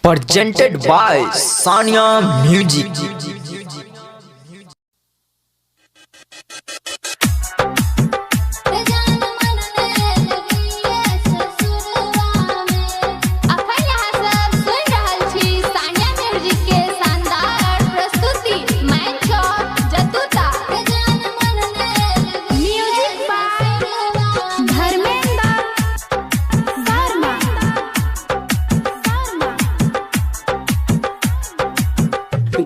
Presented by Sania Music. जान मन ने लगैया ससुरवा में। अखन अहाँ सब सुनि रहल छी सानिया म्यूजिक के शानदार प्रस्तुति मैन चौक जतुता। जान मन ने म्यूजिक बाय धर्मेंद्र शर्मा।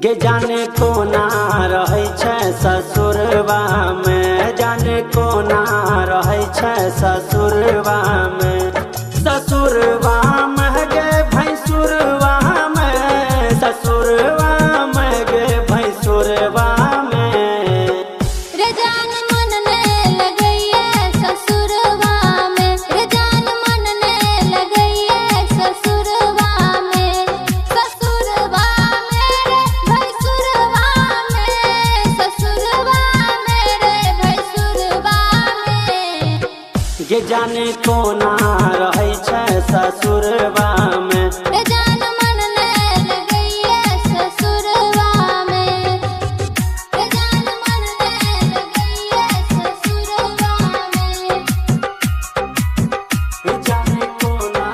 गे जाने कोना रहै छै ससुरवा में, जाने कोना रहै छै ससुरवा में। ससुरवा में गे भैंसुरवा में, ससुरवा में गे भैंसुरवा में। रे जान मन ने लगैया ससुरवा में, रे जान मन ने लगैया ससुरवा में। ससुरवा में रे भैंसुरवा में, ससुरवा में रे भैंसुरवा में। गे जाने कोना रहै छै ससुरवा में। रे जान मन ने लगैया ससुरवा में, रे जान मन ने लगैया ससुरवा में। गे जाने कोना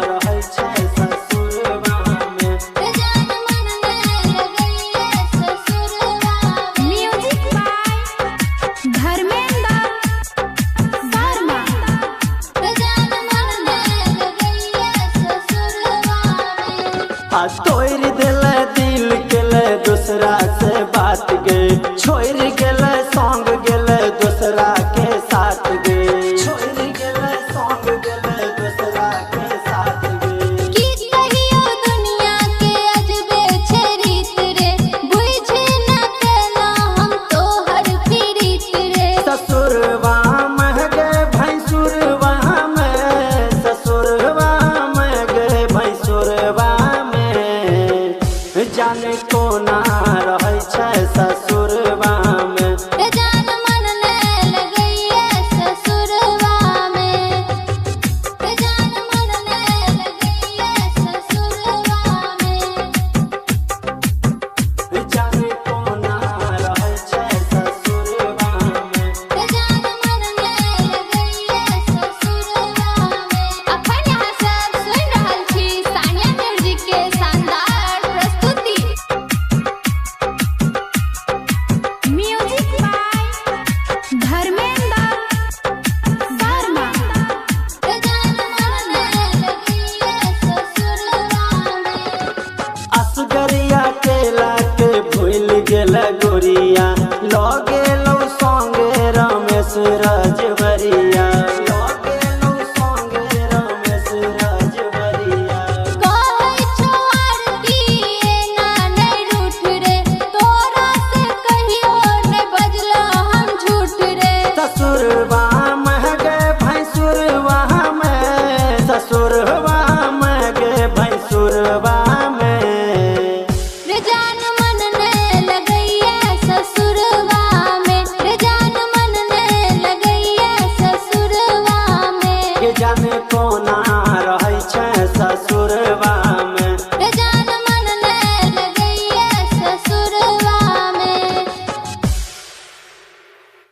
रहै छै ससुरवा में। रे जान मन ने लगैया ससुरवा में। Music by Dharmendra Sharma. रे जान मन ने लगैया ससुरवा में। आ तोड़ दिल दिल गेल दूसरा से बात गे, छोड़ गेल संग गेल दूसरा के साथ गे, छोड़ गेल संग गेल दूसरा के साथ गे। की कहियो दुनिया के अजबे छै रीत रे, बुझि न पेला हम तोहर प्रीत रे। ससुरवा में गे भैंसुरवा में, ससुरवा में गे भैंसुरवा में। जाने कोना रहै छै ससुरवा में। रे जान मन ने लगैया ससुरवा में, रे जान मन ने लगैया ससुरवा में। जाने कोना रहै छै ससुरवा में। रे जान मन ने लगैया ससुरवा में। अखन अहाँ सब सुनि रहल छी सानिया म्यूजिक के शानदार प्रस्तुति। Music by Dharmendra Sharma. रे जान मन ने लगैया ससुरवा में। असगरिया केला के भूल गेल गोरिया।